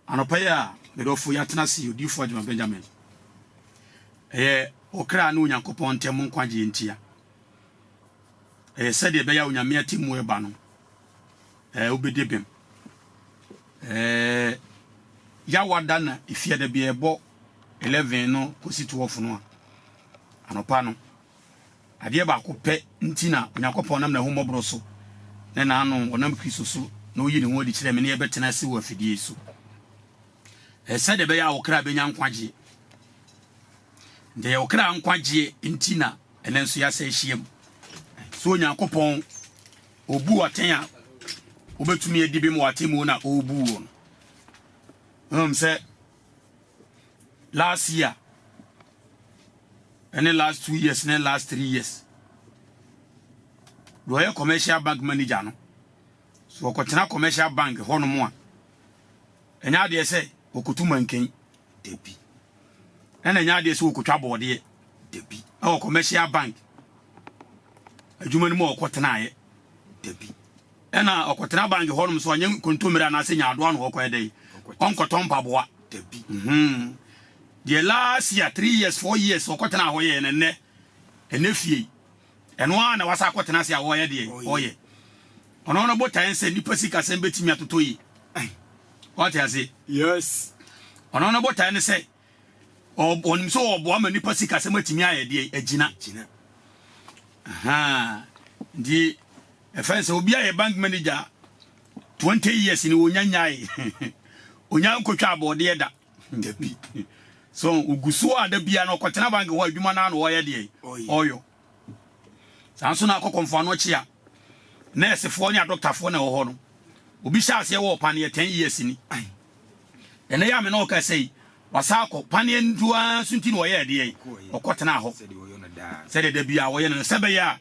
Anɔpa yi a me dɔfo yɛatena ase yi, Odiyifo Agyemang Benjamin, ɛyɛ ɔkra ne Onyankopɔn ntam nkwagyeɛ ntia. Ɛyɛ sɛdeɛ ɛbɛyɛ a Onyame atemmuo ɛba no, ɛɛ wobɛdi bem. Ɛɛ Yawada na efiada bi ɛbɔ 11 no kɔsi 12 no a, anɔpa no, Adeɛ baako pɛ nti na Onyankopɔn nam n'ahummɔborɔ so ne n'ano, ɔnam Kristo so na ɔyi ne ho adi kyerɛ me ne yɛbɛtena ase wɔ afidie yi so. Ɛyɛ sɛdeɛ ɛbɛyɛ a wo kra bɛnya nkwagyeɛ. Nti ɛyɛ wo kra nkwagyeɛ nti na ɛnɛ nso yɛasa ahyiam. So Onyankopɔn ɔbu atɛn a wobɛtumi adi bem wɔ atemmuo na ɔrebu wɔ no. Wonim sɛ last year ɛne last 2 years ne last 3 years deɛ ɔyɛ commercial bank manager no so ɔkɔtena commercial bank hɔnom a, ɛnyɛ adeɛ sɛ ɔkɔtu mankan. Dabi. Ɛna ɛnyɛ adeɛ sɛ ɔkɔtwa bɔɔdeɛ. Dabi. Ɛwɔ commercial bank adwuma no mu a ɔkɔtenaeɛ. Dabi. Ɛna ɔkɔtena bank hɔnom so ɔnyɛ nkontommire anaasɛ nyaadoa na ɔkɔyɛ dɛ ɔnkɔtɔ mpaboa. Dabi. Deɛ last year, 3 years, 4 years ɔkɔtena hɔ yɛ no, ɛnɛ fie ɛno ara na wasa akɔtena ase a wɔyɛ deɛ ɔyɛ. Ɔno no botaeɛ sɛ nipa sikasɛm bɛtumi atotɔ yi, wate ase? Yes. Ɔno no botaeɛ ne sɛ ɔnim sɛ ɔboa ma nipa sikasɛm atumi ayɛ deɛ agyina. Gyina. Aha. Nti ɛfɛn sɛ obi ayɛ bank manager 20 years ni, onya nyae onya nkotwa abɔdeɛ da. Dabi. So ogu so a, da bia no ɔkɔtena bank hɔ, adwuma no ano ɔyɛ deɛ. Ɔyɛ. Ɔyɔ saa nso na akɔ Kɔmfo Anɔkye a, nɛɛsefoɔ ne adɔktafoɔ na ɛwɔ hɔ no, obi hyɛ aseɛ wɔ paneɛ 10 years ni, ɛnɛ yɛ ame na ɔka sɛ yi wasa akɔ paneɛ ntoa so nti na ɔyɛ deɛ ɔkɔtena hɔ. Sɛdeɛ ɔyɔ no daa. Sɛdeɛ da bia wɔyɛ no, sɛ bɛyɛ a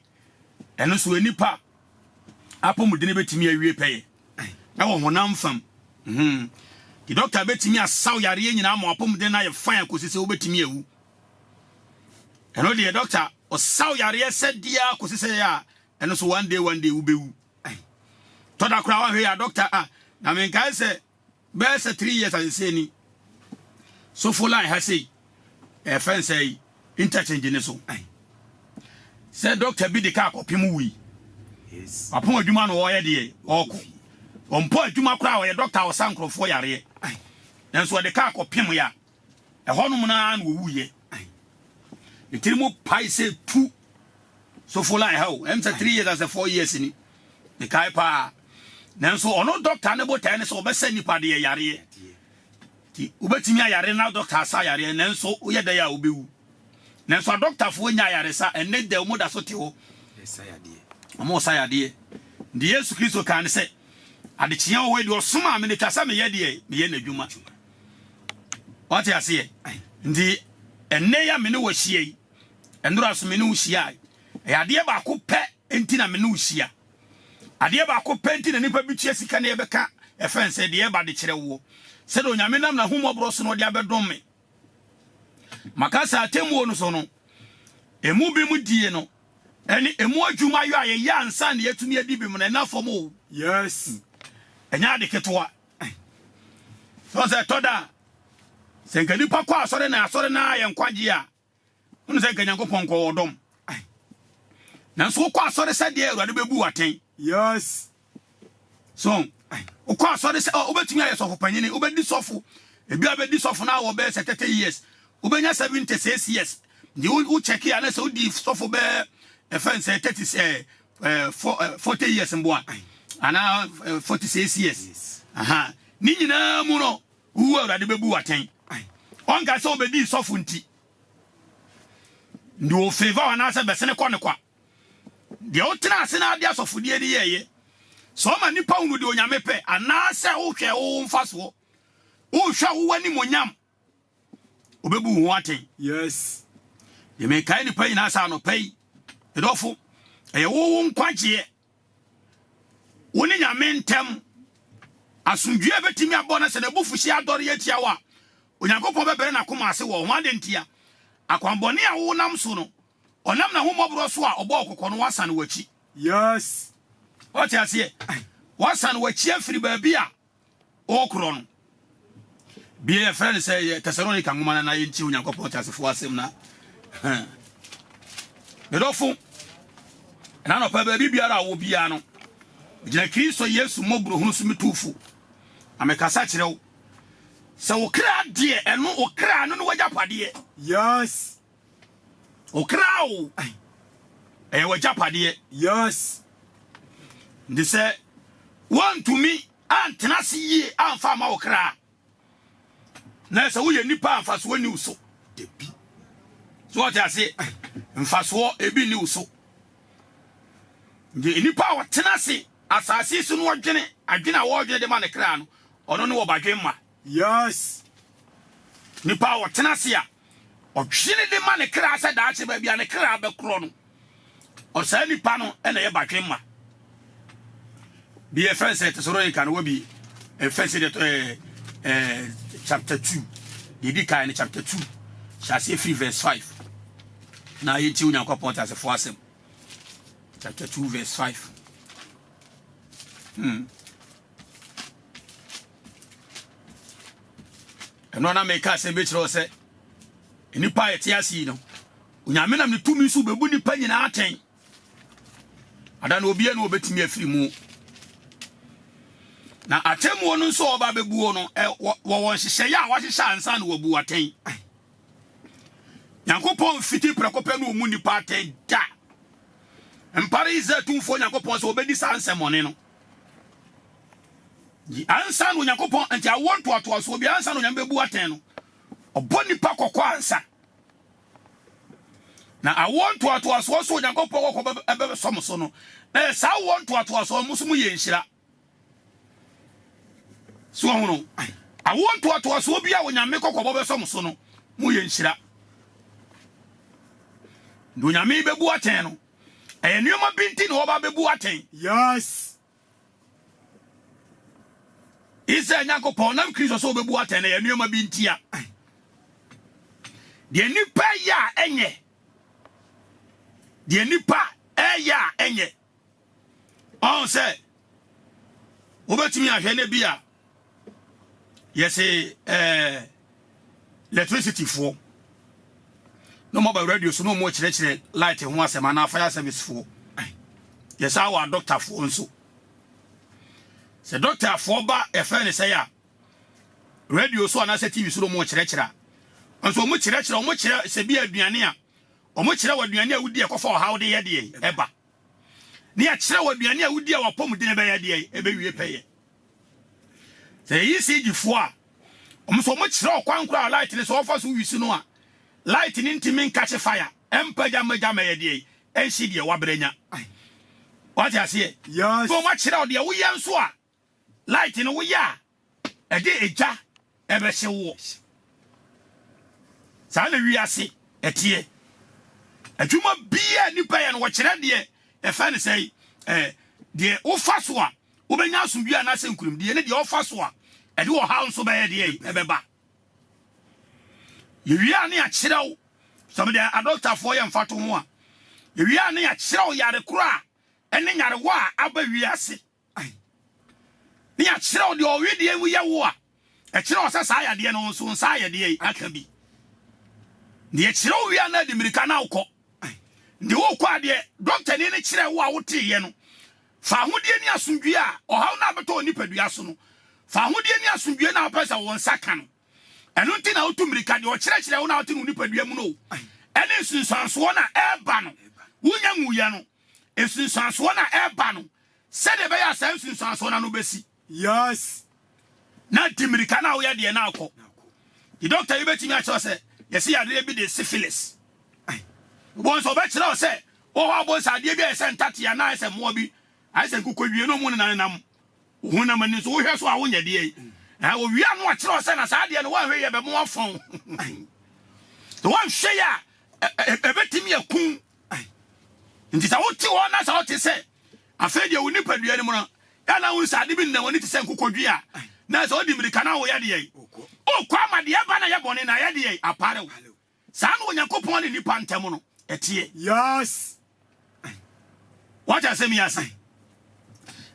ɛno so nipa apɔmuden bɛtumi awie pɛyɛ ɛwɔ honam fam. Nti dɔkta bɛtumi asaw yareɛ nyinaa ma apɔmuden no ayɛ fine akɔsi sɛ wobɛtumi awu. Ɛno deɛ, dɔkta ɔsaw yareɛ sɛ deɛ kɔsi sɛ yɛ a, ɛno so one day, one day wobɛwu. Tɔda koraa wahwɛ yɛ a, dɔkta a na menkae sɛ bɛyɛ sɛ 3 years asesɛ ni, sofo line ha sei, ɛfɛn sɛ yi interchange ne so sɛ dɔkta bi de kaa kɔpem wui. Wapɔn adwuma na ɔyɛ deɛ ɔkɔ, ɔmpɔ adwuma koraa, ɔyɛ dɔkta a ɔsa nkurɔfoɔ yareɛ, nanso ɔde kaa kɔpem yɛ a, ɛhɔnom naa na ɔwuyɛ. Ne tiri mu pae sɛ tu sofo line ha o. Ɛm sɛ 3 years asɛ 4 years ni, mekae paa. Nanso ɔno dɔkta ne botae ne sɛ ɔbɛsɛ nipa deɛ yareɛ. Nti wobɛtumi ayare na dɔkta asa yareɛ, nanso woyɛ dɛ a wobɛwu. Nanso adɔktafoɔ nya ayaresa, ɛnɛ da ɔmo da so te hɔ. Ɛsa yadeɛ. Ɔmo sa yadeɛ. Nti Yesu Kristo kaa ne sɛ adekyeɛ wɔ hɔ yi deɛ ɔsoma a mene twa sɛ meyɛ deɛ meyɛ n'adwuma. Wate aseɛ? Nti ɛnɛ yi a me ne wɔ ahyia yi, ɛnora so me ne wo hyia a, ɛyɛ adeɛ baako pɛ nti na me ne wo hyia. Adeɛ baako pɛ nti na nipa bi tua sika na yɛbɛka ɛfɛn sɛ deɛ ɛba de kyerɛ woɔ sɛdeɛ Onyame nam n'ahummɔborɔ so na ɔde abɛdom me. Maka sɛ atemmuo no so no, emu bi mu die no ɛne emu adwuma yɔ a yɛyɛ ansa na yɛatumi adi bi mu no, ɛna fam o. Ɛnyɛ ade ketewa sɛ sɛ ɛtɔ da a, sɛ nka nipa kɔ asɔre na asɔre na ayɛ nkwagye a, wone sɛ nka Nyankopɔn nkɔ wɔ dɔm. Nanso wokɔ asɔre sɛ deɛ Awurade bɛbu atɛn. So wokɔ asɔre sɛ wobɛtumi ayɛ sɔfo panyini, wobɛdi sɔfo, ebi a bɛdi sɔfo no a wɔbɛyɛ sɛ 30 years, wobɛnya 76 years. Nti wo kyɛke a, na sɛ wodi sɔfo bɛɛ ɛfɛn sɛ 30 40 years mboa anaa 46 years. Aha ne nyinaa mu no, wowu, Awurade bɛbu atɛn. Ɔnka sɛ wobɛdii sɔfo nti nti wo favor anaasɛ bɛsene kɔ ne kwa. Deɛ wotena ase na ade asɔfodie no yɛɛyɛ sɛ ɔma nnipa hunu deɛ Onyame pɛ, anaasɛ wohwɛ wo mfa soɔ, wohwɛ wo w'animonyam, wobɛbu wo ho atɛn. Deɛ mekae nnipa nyinaa sɛ anɔpa yi, ɛdɔfo, ɛyɛ wo wo nkwagyeɛ, wo ne Nyame ntɛm asomdwie a bɛtumi abɔ no sɛ n'abufuhyeɛ adɔre atia wo a, Onyankopɔn bɛbrɛ n'akoma ase wɔ ho. Ade ntia akwanbɔne a wonam so no, ɔnam n'ahommɔborɔ so a ɔbɔɔ kɔkɔ no, wasane w'akyi. Ɔte aseɛ? Wasane w'akyi afiri baabi a ɔrekorɔ no. Bie yɛfrɛ no sɛ yɛ Tɛsalonika nwoma no na yɛntie Onyankopɔn teasefoɔ asɛm na medɔfo ɛna nɔpa baabi biara a wɔ biara no gyina Kristo Yesu mmɔborɔhunu so metu fo na mekasa kyerɛ wo sɛ wo kra deɛ ɛno wo kra no ne w'agyapadeɛ. Yes. Wo kra o ɛyɛ w'agyapadeɛ. Yes. Nti sɛ woantumi antena ase yie amfa ama wo kra na sɛ woyɛ nipa a mfasoɔ nni wo so. Dabi. So wɔte ase mfasoɔ ebi nni wo so. Nti nipa a ɔtena ase asase so no ɔdwene adwene a wɔdwene de ma ne kra no ɔno ne wɔbadwemma. Yes. Nipa a ɔtena ase a ɔdwene de ma ne kra sɛ daakye baabi a ne kra bɛkorɔ no, ɔsaa nipa no na ɛyɛ badwemma. Bi yɛ fɛn sɛ Tesalonika no wabi fɛn sɛ deɛ ɛɛ chapter 2 deɛ di kan no chapter 2 hyɛ aseɛ firi verse 5 na yɛnti Onyankopɔn teasefoɔ asɛm chapter 2 verse 5 Ɛno na meka asɛm bi kyerɛ wo sɛ nnipa a yɛte ase yi no, Onyame nam ne tumi so bɛbu nnipa nyinaa atɛn. Ada no obiara ne wɔbɛtumi afiri mu. Na atemmuo no nso a wɔba bɛbuo no, wɔwɔ nhyehyɛeɛ a wɔahyehyɛ ansa na wɔabu atɛn. Nyankopɔn mfiti prɛko pɛ na ɔmu nnipa atɛn da. Mpare Israel tumfoɔ Nyankopɔn sɛ wɔbɛdi saa nsɛmmɔne no. Nti ansa na Onyankopɔn, nti awoɔ ntoatoasoɔ bi ansa na Onyame bɛbu atɛn no, ɔbɔ nipa kɔkɔ ansa. Na awoɔ ntoatoasoɔ so Onyankopɔn kɔkɔ bɛsɔ mo so no, na yɛ saa awoɔ ntoatoasoɔ mo so mo yɛ nhyira. So ɔhono, awoɔ ntoatoasoɔ bi a Onyame kɔkɔbɔ bɛsɔ mo so no, mo yɛ nhyira. Na Onyame bɛbu atɛn no, ɛyɛ nneɛma bi nti na ɔba bɛbu atɛn. Yes. Israel Nyankopɔn nam Kristo so obebu atɛn na yɛ nneɛma bi ntia. Deɛ nipa yɛ a ɛnyɛ. Deɛ nipa ɛyɛ a ɛnyɛ. Ɔn sɛ wobɛtumi ahwɛ ne bi a yɛse ɛɛ electricity foɔ na wɔn aba radio so na wɔn kyerɛkyerɛ light ho asɛm anaa fire service foɔ yɛsan wɔ adɔktafoɔ nso sɛ dɔktafoɔ ba yɛfrɛ ne sɛ a radio so anaasɛ tv so na wɔn kyerɛkyerɛ a nso wɔn kyerɛkyerɛ wɔn kyerɛ sɛ bi aduane a wɔn kyerɛ wɔ aduane a wodi ɛkɔfa ɔhaw de yɛ deɛ ɛba ne yɛkyerɛ wɔ aduane a wodi a wapɔmuden bɛyɛ deɛ ɛbɛwie pɛyɛ Sɛ yɛyi siegyefoɔ a, wɔn nso wɔkyerɛ ɔkwan koraa a light no sɛ wɔfa so wisi no a, light no ntumi nkakye fire, ɛmpagya mmagya mmɛyɛ deɛ ɛnhye deɛ wabrɛ nya. Wate aseɛ? Yes. Na wɔn akyerɛ wo deɛ woyɛ nso a, light no woyɛ a, ɛde egya ɛbɛhye woɔ. Saa na wiase ɛteɛ. Adwuma biara nipa yɛ no wɔkyerɛ deɛ ɛfɛ ne sɛ ɛɛ deɛ wofa so a Wobɛnya asomdwoeɛ anaasɛ nkonimdie ne deɛ ɔfa so a ɛde ɔhaw nso bɛyɛ deɛ ɛbɛba. Yɛwie a ne yɛakyerɛ wo, sɛ mede adɔktafoɔ yɛ mfatoho a, yɛwie a ne yɛakyerɛ wo yare korɔ a ɛne nyarewa a aba wiase. Ne yɛakyerɛ wo deɛ ɔwedeɛ mu yɛ wo a Ɛkyerɛ wo sɛ saa yadeɛ no wo nso wo nsa ayɛ deɛ aka bi. Deɛ ɛkyerɛ wo wie a na adi mmirika na wokɔ. Deɛ wokɔ a deɛ dɔktani no kyerɛ wo a woteeɛ no, fa ahodeɛ ne asomdwie a ɔhaw no abɛtɔ wo nipadua so no, fa ahodeɛ ne asomdwie no a wopɛ sɛ wo nsa ka no. Ɛno nti na wotu mmirika deɛ ɔkyerɛkyerɛ wo na wote no wo nipadua mu no ɛne nsunsuansoɔ no a ɛreba no, wonya nwuiɛ no, nsunsuansoɔ no a ɛreba no, sɛdeɛ ɛbɛyɛ a saa nsunsuansoɔ no ano bɛsi. Yes. Na di mmirika na woyɛ deɛ na akɔ. The doctor yi bɛtumi akyerɛ sɛ yɛsi yadeɛ bi de syphilis. Wɔn nso ɔbɛkyerɛ wo sɛ wɔ hɔ abɔ sɛ adeɛ bi ayɛ sɛ ntatea na ayɛ sɛ mmoa bi ayɛ sɛ nkokɔwie na ɔmo nenam honam ani nso wohwɛ so a wonyɛ deɛ yi. Na owie ano akyerɛ wo sɛ na saa adeɛ no woanhwɛ yɛ bɛmo afɔn. Sɛ woanhwɛ yɛ a ɛbɛtumi aku. Nti sɛ wote hɔ na sɛ wote sɛ Afei deɛ wo nipadua no mu no, yɛ na wohu sɛ ade bi nenam w'ani te sɛ nkokɔdwe a, na sɛ wode mmirika na woyɛ deɛ wokɔ ama deɛ ɛba na ɛyɛ bɔne na ɛyɛ deɛ apare wo. Saa na Onyankopɔn ne nnipa ntam no ɛteɛ. Yes. Wate asɛm yi ase?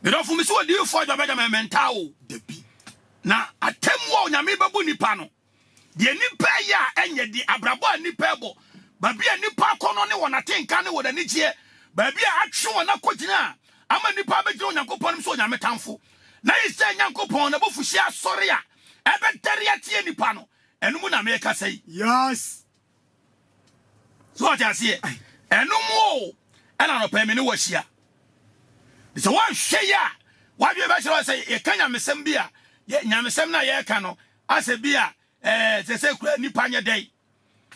Medɔfo, mese odiyifoɔ adwa bɛda mɛmɛntaa o. Dabi. Na atemmuo a Onyame bɛbu bɛbu nnipa no. Deɛ nnipa reyɛ a ɛnyɛ, deɛ abrabɔ a nnipa rebɔ, baabi a nnipa akɔnnɔ ne wɔn atenka ne wɔn anigyeɛ, baabi a atwe wɔn akɔgyina a ama nnipa abɛgyina Onyankopɔn anim sɛ Onyame tamfo, na Israel Nyankopɔn n'abufuhyeɛ asɔre a ɛbɛdɛre atia nnipa no, ɛno mu na merekasa yi. Yes. So ɔte aseɛ? Ɛno mu o, ɛna anɔpa yi me ne wo ahyia. Sɛ woanhwɛ yi a, w'adwene bɛkyerɛ wo sɛ yɛka nyamesɛm bi a, yɛ nyamesɛm no a yɛreka no, asɛ bi a ɛɛ sɛ sɛ kura nipa nyɛ dɛn.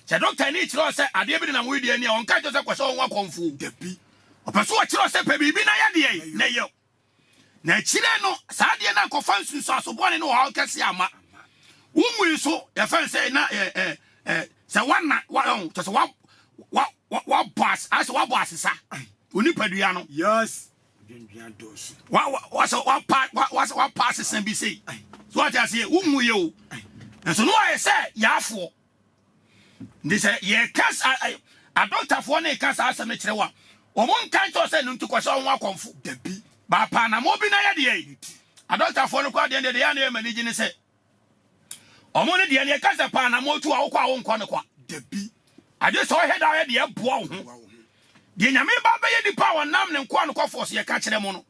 Sɛ dɔkta ni kyerɛ wo sɛ adeɛ bi nenam wo deɛ ni a, ɔnka nkyerɛ sɛ kɔhyɛ wo ho akɔmfo. Dabi. Ɔpɛ so ɔkyerɛ wo sɛ pɛ biribi na yɛ deɛ na yɛ. Na akyire no, saa adeɛ no ankɔfa nsunsuanso bɔne ne ɔhaw kɛseɛ amma. Wo nwui nso, yɛfrɛ no sɛ na ɛ ɛ ɛ sɛ woana wa ɔn kyɛ sɛ wa wa wa wabɔ as ayɛ sɛ wabɔ asesa wo nipadua no. Yes. Dwendwen adɔɔso. Wa wa wasɛ wapa wa wasɛ wapa asesa bi sei. So wate aseɛ, wo nwui o. Nso no ayɛ sɛ yaafoɔ. Nti sɛ yɛka sa adɔktafoɔ no reka saa asɛm no kyerɛ wo a, wɔn nka nkyerɛ wo sɛ no nti kɔhyɛ wo ho akɔmfo. Dabi. Baapa anammɔn bi na yɛ deɛ yi. Adɔktafoɔ no koraa deɛ deɛ deɛ na ɛyɛ m'ani gye ne sɛ wɔn no deɛ no yɛka sɛ pa anammɔn tu a wokɔ a wonkɔ no kwa. Dabi. Agye sɛ ɔhwɛ da ɔyɛ deɛ ɛboa wo ho. Deɛ Nyame ba bɛyɛ nipa a ɔnam ne nkoa nokwafoɔ so yɛka kyerɛ mo no.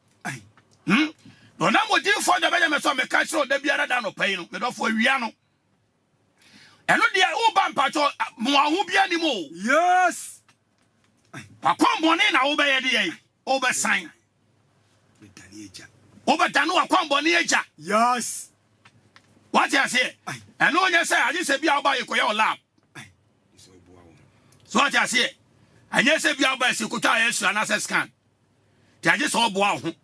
Hmm? Na ɔnam odiyifoɔ deɛ ɔbɛyɛ me sɛ meka kyerɛ ɔda biara da anɔpa yi no, medɔfoɔ awia no. Ɛno deɛ woba mpakyɛ mmoa ho bia nim o. Yes. Wakɔmbɔne na wobɛyɛ deɛ wobɛsan. Wobɛdane wakɔmbɔne agya. Yes. Wate aseɛ? Ɛno nyɛ sɛ agye sɛ bi a woba yɛkɔyɛ wo lab. So wate aseɛ? Ɛnyɛ sɛ bi a woba yɛsɛ kɔtwa ayɛ sura anaasɛ scan. Nti agye sɛ ɔboa wo ho.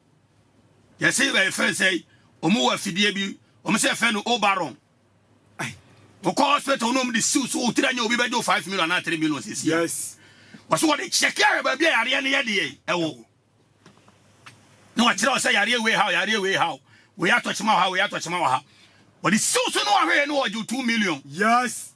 Yɛse ɛfrɛ sɛ ɔmo wɔ afidie bi, ɔmo sɛ ɛfrɛ no Obaron. Wokɔ hospital na ɔmo de siw so wo tiri anyɛ obi bɛgye wo 5 million anaa 3 million sisi. Yes. Wɔso wɔde kyɛke ahwɛ baabi a yareɛ no yɛ deɛ ɛwɔ. Na wɔkyerɛ wo sɛ yareɛ wei haw, yareɛ wei haw, wei atɔkyema wɔ ha, wei atɔkyema wɔ ha. Wɔde siw so na wɔahwɛ yɛ no wɔgye wo 2 million. Yes.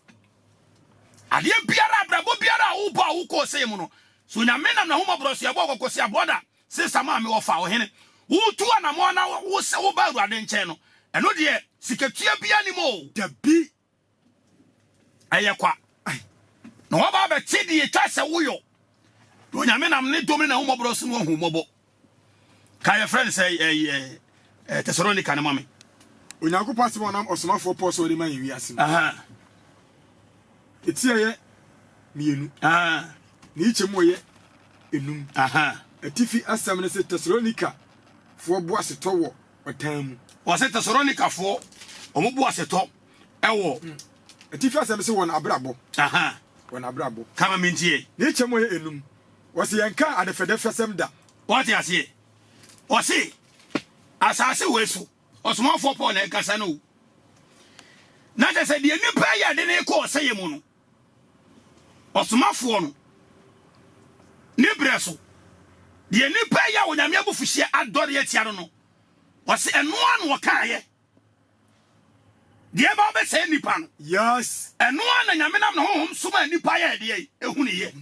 Adeɛ biara, abrabɔ biara a wobɔ a wokɔ ɔsɛe mu no, so Onyame nam n'ahummɔborɔ so yɛbɔɔ kɔkɔ sɛ brɔda, sista, maame, wɔfa, ɔhene, wotu anamɔn na wo sɛ woba Awurade nkyɛn no, ɛno deɛ sikatua biara nnim o. Dabi. Ɛyɛ kwa. Na wɔba abɛte deɛ ɛtwa sɛ woyɔ. Na Onyame nam ne dom ne n'ahummɔborɔ so no ahu mmɔbɔ. Ka yɛfrɛ no sɛ ɛyɛ Tesalonika no ma me. Onyankopɔn asɛm a ɔnam ɔsomafoɔ Paul so de ma yɛn wiase no. Eti a ɛyɛ mienu. Ne yikyɛ mu ɔyɛ enum. Atifi asɛm no se Tesalonikafoɔ boasetɔ wɔ ɔtan mu. Wɔse Tesalonikafoɔ wɔn boasetɔ wɔ. Atifi asɛm se wɔn abrabɔ. Wɔn abrabɔ. Ka ma mentie. Ne yikyɛ mu ɔyɛ enum. Wɔse yɛnkaa adɛfɛdɛfɛsɛm da. Wate aseɛ? Ɔse asase wei so, ɔsomafoɔ Paul na ɛkasa no o. Na kyerɛ sɛ deɛ nnipa yɛ de ne kɔ ɔsɛeɛ mu no, ɔsomafoɔ no ne berɛ so, deɛ nnipa yɛ a Onyame abufuhyeɛ adɔre atia no no, ɔse ɛno ara na ɔkaeɛ. Deɛ ɛba bɛsɛe nnipa no. Yes. Ɛno ara na Nyame nam ne honhom somaa nnipa yɛɛ deɛ ɛhunuiɛ.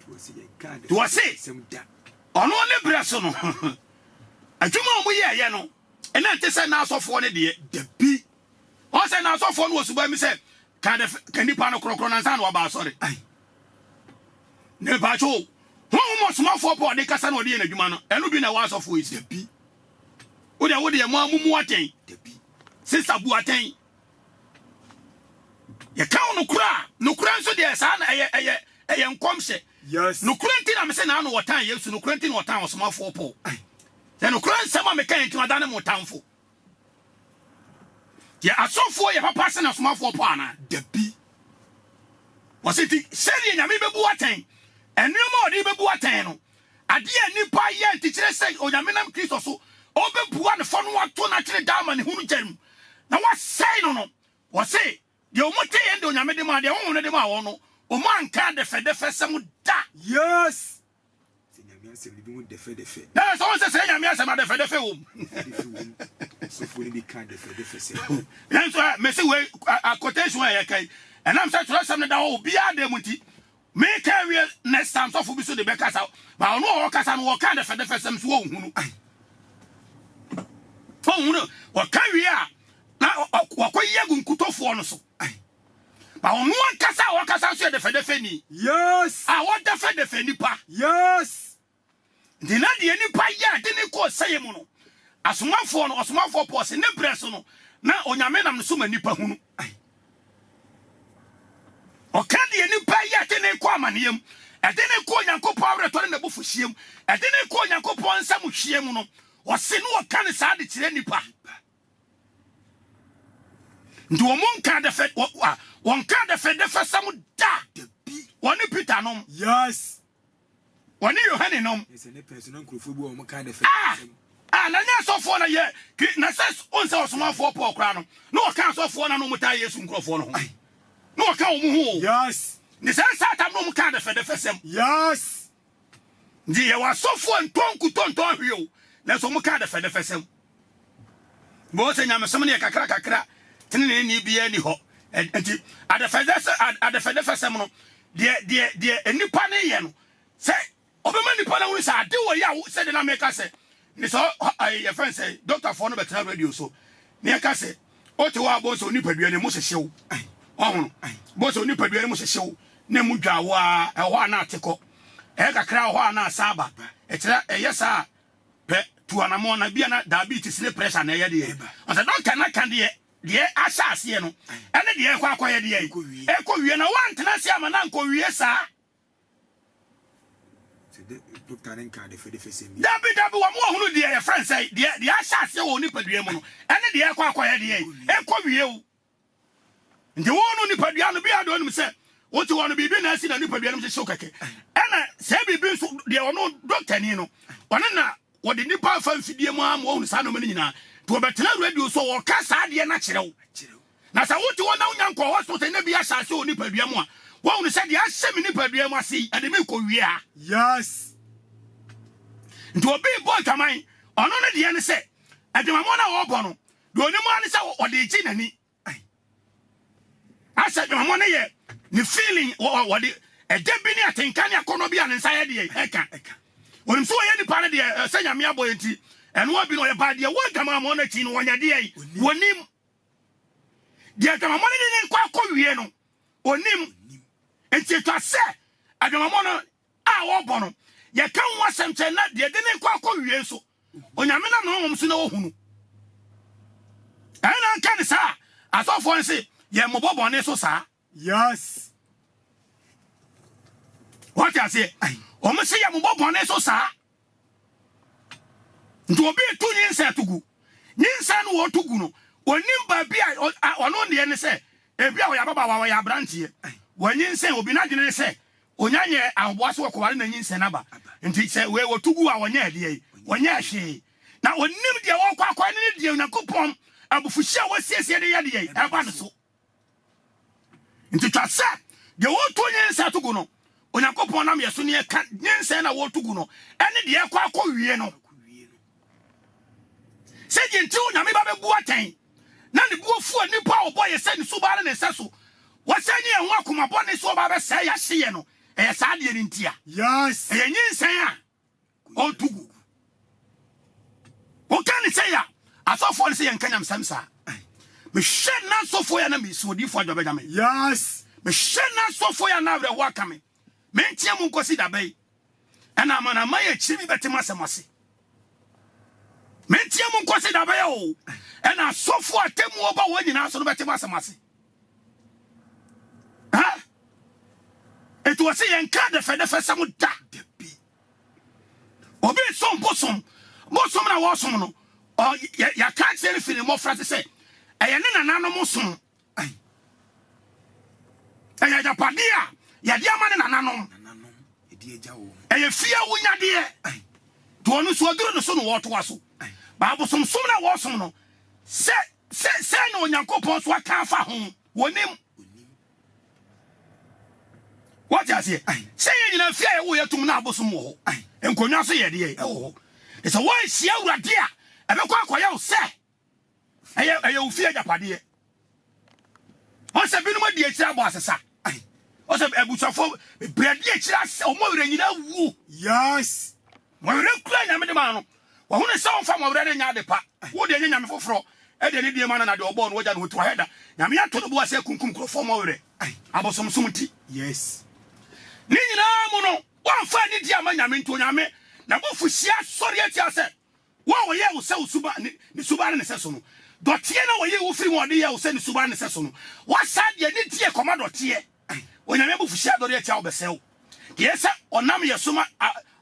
Nti wɔse ɔno ne berɛ so no adwuma a wɔyɛɛyɛ no ɛna nte sɛ na asɔfoɔ no deɛ. Dabi. Wɔn sɛ na asɔfoɔ no wɔ suban bi sɛ ka de ka nipa no korɔkorɔ nansa na waba asɔre. Na mpakyɛw honhom ɔsomafoɔ pɔ ɔde kasa na ɔde yɛ n'adwuma no ɛno bi na ɛwɔ asɔfoɔ yi si. Dabi. Wo deɛ wo deɛ mo a mo mu atɛn. Dabi. Sista bu atɛn. Yɛka wo nokora a, nokora nso deɛ saa na ɛyɛ ɛyɛ ɛyɛ nkɔmhyɛ. Yes. Nokora nti na mese na ano wɔtan Yesu, nokora nti na wɔtan ɔsomafoɔ Paul. Sɛ nokora nsɛm a meka yɛ nti madane mo tamfo. Yɛ asɔfoɔ yɛ papa sene asomafoɔ Paul anaa? Dabi. Wɔse nti sɛdeɛ Nyame bɛbu atɛn, nneɛma a ɔde bɛbu atɛn no, Adeɛ a nnipa yɛ nti kyerɛ sɛ Onyame nam Kristo so ɔbɛbua no fɔ no ato no atwene daa amanehunu gya mu na wasɛe no no. Wɔse, deɛ wɔn teeɛ no deɛ Onyame de maa, deɛ Honhom no de maa wɔn no, wɔn anka adɛfɛdɛfɛsɛm da. Yes! Sɛ Nyame asɛm no bi ho dɛfɛdɛfɛ. Na sɛ wɔn sɛ sɛ Nyame asɛm adɛfɛdɛfɛ wɔ mu. Dɛfɛdɛfɛ wɔ mu. Sɔfoɔ no bi ka adɛfɛdɛfɛsɛm. Nanso ɛ, mese wei, quotation a yɛka yi, ɛnam sɛ twerɛsɛm no da hɔ obiara dan mu nti, Meka awie next time sɔfo bi so de bɛkasa ba ɔno a ɔkasa no wɔka dɛfɛdɛfɛsɛm so ɔnhunu ɔnhunu wɔka wie a na wɔkɔyɛ asomafoɔ no so. Ba ɔno ankasa a ɔkasa nso yɛ dɛfɛdɛfɛni. Yes. A ɔdɛfɛdɛfɛ nipa. Yes. Nti na deɛ nipa yɛ de ne kɔɔ sɛeɛ mu no, asomafoɔ no, ɔsomafoɔ Paul se ne berɛ so no, na Onyame nam ne so ma nipa hunu. Ɔka deɛ nipa yɛ de ne kɔ amaneɛ mu, ɛde ne kɔ Onyankopɔn awerɛtɔ ne n'abufuhyeɛ mu, ɛde ne kɔ Onyankopɔn nsam hweɛ mu no, ɔse ne ɔka ne saa de kyerɛ nipa. Nti wɔn nka dɛfɛ wɔn ka dɛfɛdɛfɛsɛm da. Wɔne Peter nom. Yes. Wɔne Yohane nom. Ah! Ah, na nyɛ asɔfoɔ na yɛ na sɛ ɔn sɛ ɔsomafoɔ Paul koraa no na ɔka asɔfoɔ na na wɔn taa Yesu nkurɔfoɔ no ho na ɔka wɔn ho o. Yes. Ne sɛ saa tam na wɔn ka dɛfɛdɛfɛsɛm. Yes. Nti yɛwɔ asɔfoɔ ntɔn nkutɔ ntɔn hwee o, nanso wɔn ka dɛfɛdɛfɛsɛm. Bɔn sɛ nyamesɛm no yɛ kakra kakra, tenenee biara ni hɔ. Nti adɛfɛdɛfɛsɛm no, deɛ deɛ deɛ nnipa no yɛ no, sɛ ɔbɛma nnipa no ahunu sɛ ade wɔ yɛ a, sɛdeɛ na meka sɛ, ne sɛ yɛfrɛ no sɛ dɔktafoɔ no bɛtena radio so na yɛka sɛ wote hɔ a bɔn sɛ onipadua no mu hyehyew, ɔhono bɔn sɛ onipadua no mu hyehyew na mu dwa wo a, ɛwɔ hɔ a na ate kɔ, ɛyɛ kakra wɔ hɔ a na asa aba, ɛkyerɛ ɛyɛ saa pɛ tu anamɔ na bia na diabetes ne pressure na ɛyɛ deɛ ɔsɛ dɔkta na ka deɛ deɛ ahyɛ aseɛ no ɛne deɛ ɛkɔ akɔyɛ deɛ ɛkɔ wie na wantena ase ama na nkɔ wie saa. Dabi dabi wɔn wɔhunu deɛ yɛfrɛ no sɛ deɛ deɛ ahyɛ aseɛ wɔ nipadua mu no ɛne deɛ ɛkɔ akɔyɛ deɛ ɛkɔ wie o. Nti wo no nipadua no bia deɛ ɔnim sɛ wote hɔ no biribi na asi na nipadua no mu hyehyew kɛkɛ ɛna sɛ biribi nso deɛ ɔno dɔktani no ɔne na wɔde nipa afa mfidie mu ama wɔhunu saa nneɛma no nyinaa nti wɔbɛtena radio so wɔka saa adeɛ no akyerɛ wo na sɛ wote hɔ na wonya nkɔ hospital na bi ahyɛ ase wɔ nipadua mu a wɔhunu sɛ deɛ ahyɛ me nipadua mu ase yi ɛde me kɔ wie a. Yes. Nti obi bɔ adwaman ɔno ne deɛ ne sɛ adwamammɔ no a wɔbɔ no Deɛ ɔnim ara ne sɛ ɔde regye n'ani. Asɛ adwamammɔ no yɛ ne feeling, wɔde ɛdɛ bi ne atenka ne akɔnnɔ bi a ne nsa yɛ deɛ ɛka. Ɔnim sɛ ɔyɛ nipa no deɛ sɛ Nyame abɔ yɛ nti ɛno abi no ɔyɛ baa deɛ wɔ adwamammɔ no akyi no wɔnyɛ deɛ wɔnim. Deɛ adwamammɔ no ne ne nkɔ akɔwie no ɔnim. Nti ɛtwa sɛ adwamammɔ no a wɔbɔ no, yɛka ho asɛm kyerɛ na deɛ ɛde ne nkɔ akɔwie nso, Onyame nam ne honhom so na ɔhunu. Ɛna nka ne saa, asɔfoɔ no se, yɛ mmobɔ bɔne so saa. Yes. Wɔte aseɛ? Wɔn se yɛ mmobɔ bɔne so saa. Nti obi reto nyinsɛn to gu. Nyinsɛn no wɔto gu no, onim baabi a ɔno deɛ ne sɛ, ebi a ɔyɛ ababaawa, ɔyɛ aberanteɛ. Wanyinsɛn, obi n'adwene ne sɛ, onya nyɛ ahoboa so wɔkɔware na nyinsɛn aba. Nti sɛ wei wɔto gu a wɔnyɛ ɛdeɛ yi, wɔnyɛ hwee. Na onim deɛ wɔkɔ akɔyɛ ne ne deɛ Onyankopɔn abufuhyeɛ a wɔasiesie de yɛ deɛ yi, ɛba ne so. Nti twa sɛ deɛ wɔretu nyinsɛn to gu no, Onyankopɔn nam yɛ so ne ɛka nyinsɛn na wɔretu gu no ɛne deɛ ɛkɔ akɔwie no. Sɛ deɛ nti Onyame ba bɛbu atɛn na ne bu afu a nipa a ɔbɔ yɛ sɛ ne suban ne ne nsa so wɔsɛ nye yɛn ho akoma bɔne so ɔba bɛsɛe yɛahye yɛ no, ɛyɛ saa deɛ no ntia. Yes. Ɛyɛ nyinsɛn a ɔreto gu. Woka ne sɛ ya asɔfoɔ no sɛ yɛnka nyamsɛm saa. Mehwɛ na asɔfoɔ yɛ na mesi odiyifoɔ adwa bɛnya me. Yes. Mehwɛ na asɔfoɔ yɛ na awerɛhoɔ aka me. Menteɛ mu nkɔsi da bɛyi. Ɛna amanaman akyiri bi bɛte m'asɛm ase. Menteɛ mu nkɔsi da bɛyɛ o. Ɛna asɔfoɔ atemmuo ba wɔn nyinaa so no bɛte m'asɛm ase. Ha? Eti wɔ sɛ yɛnka dɛfɛdɛfɛsɛm da. Obi som bosom, bosom na wɔsom no, yɛaka akyerɛ no firi ne mmɔfra ase sɛ ɛyɛ ne nananom som. Ɛyɛ agyapadeɛ a yɛde ama ne nananom. Ɛyɛ fie awonyadeɛ. Nti ɔno nso aduru ne so na wɔtoa so. Baabosomsom na wɔsom no, sɛ sɛ sɛ na Onyankopɔn so aka afa ho, wɔnim. Wɔte aseɛ? Sɛ yɛn nyinaa fie a yɛwɔ yɛ tom na abosom wɔ hɔ. Nkonnwa so yɛ deɛ ɛwɔ hɔ. Sɛ wɔanhyia Awurade a, ɛbɛkɔ akɔyɛ wo sɛ ɛyɛ ɛyɛ wo fie agyapadeɛ. Ɔsɛ binom adi akyire abɔ asesa. Ɔsɛ abusuafoɔ bebree adi akyire asɛ wɔn werɛ nyinaa wuo. Yes. Wɔn werɛ kura Nyame de maa no. Wɔhunu sɛ wɔmfa wɔn werɛ no nyɛ ade pa. Wo deɛ nyɛ nyame foforɔ. de anidie ma no na deɛ ɔbɔɔ no wagya no hɔ ti wahɛ da. Nyame ato ne bo ase akunkum nkurɔfoɔ ma werɛ abosomsom nti. Yes. Ne nyinaa mu no, woamfa anidie amma Nyame nti Onyame n'abufuhyeɛ asɔre atia sɛ Wo a wɔyɛɛ wo sɛ wo suban ne ne suban ne ne sɛso no, dɔteɛ na wɔyii wo firii mu a wɔde yɛɛ wo sɛ ne suban ne ne sɛso no, woasan de anidie kɔma dɔteɛ. Onyame abufuhyeɛ adɔre atia wo bɛsɛe wo. Deɛ ɛyɛ sɛ ɔnam yɛ so ma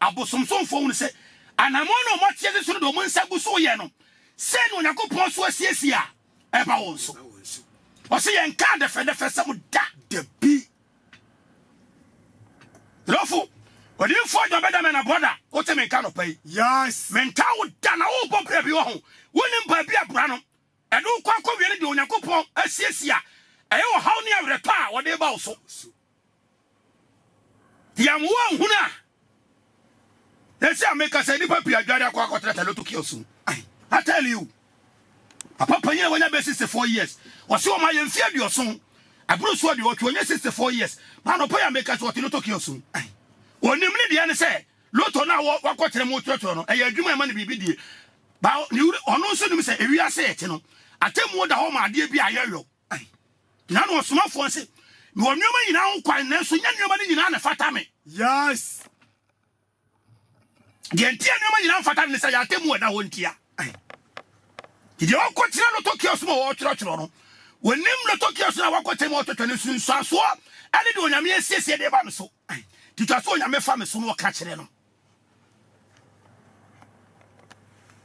abosomsomfoɔ hunu sɛ anammɔn no a wɔate asi so no de wɔn nsa gu so reyɛ no, sei na Onyankopɔn so asiesie a ɛba wɔn so. Ɔse yɛnka adɛfɛdɛfɛsɛm da. Dabi. Dɔfo, odiyifoɔ John Benjamin na brɔda, wote me nka anɔpa yi? Yes. Mentaa wo da na wobɔ bra bi wɔ ho. Wonim baabi a bra no ɛde wo kɔ akɔwie ne deɛ Onyankopɔn asiesie a ɛyɛ ɔhaw ne awerɛtɔ a wɔde ba wo so. Yɛn wo anhunu a Esi a meka sɛ nnipa pii adware akɔ akɔtratra lotto kiosk mu. I tell you. Papa panyin a wanya bɛ 64 years. Ɔse ɔma yɛ mfe aduɔson. Aboro so aduɔwɔtwe ɔnyɛ 64 years. Ma anɔpa yi a meka sɛ ɔte lotto kiosk mu. Onim ne deɛ ne sɛ lotto no a wakɔkyerɛ mu kyerɛkyerɛ no ɛyɛ adwuma ɛma no biribi die. Ba ɔno nso nim sɛ ewiase ɛte no atemmuo da hɔ ma adeɛ bi a yɛyɔ. Na na ɔsomafoɔ no se, Mewɔ nneɛma nyinaa ho kwan, nanso nyɛ nneɛma no nyinaa na ɛfata me. Yes. Deɛ nti a nneɛma nyinaa mfata no ne sɛ yɛn atemmu ɛda hɔ ntia. Nti deɛ ɔkɔkyerɛ lotto kiosk mu a wɔretwerɛtwerɛ no, wɔnim lotto kiosk no a wakɔkyerɛ mu a wɔtwɛtwɛ no nsunsuansoɔ ɛne deɛ Onyame asiesie de ba no so. Nti twa sɛ Onyame fa me so na ɔka kyerɛ no.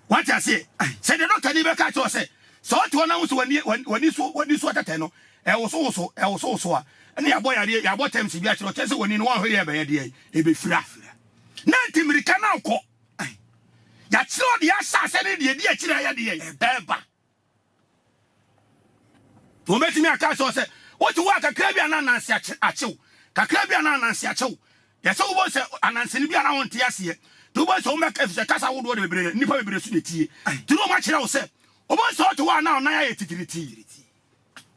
Wate aseɛ? Sɛ deɛ dɔkta ni bɛka kyerɛ sɛ sɛ ɔte hɔ na ho sɛ w'ani w'ani so w'ani so atɛtɛ no ɛwosowoso ɛwosowoso a ɛne yɛabɔ yareɛ yɛabɔ tɛms bi akyerɛ ɔkyerɛ sɛ w'ani no wɔnhwɛ yɛ ɛbɛyɛ deɛ ɛbɛfira na nti mmirika no akɔ yɛakyerɛ ɔde ahyɛ asɛ ne deɛ ɛdi akyire ayɛ deɛ ɛba. Wɔbɛtumi aka akyerɛ wo sɛ, wote hɔ a kakra bi a na ananse akye wo, kakra bi a na ananse akye wo. Yɛ sɛ wobɛhu sɛ ananse no bi a na wonte aseɛ. Nti wobɛhu sɛ wɔbɛka ɛfiri sɛ kasa ahodoɔ de bebree nnipa bebree so na ɛtie. Nti na wɔakyerɛ wo sɛ wobɛhu sɛ wote hɔ a na ɔnan ayɛ titiritii.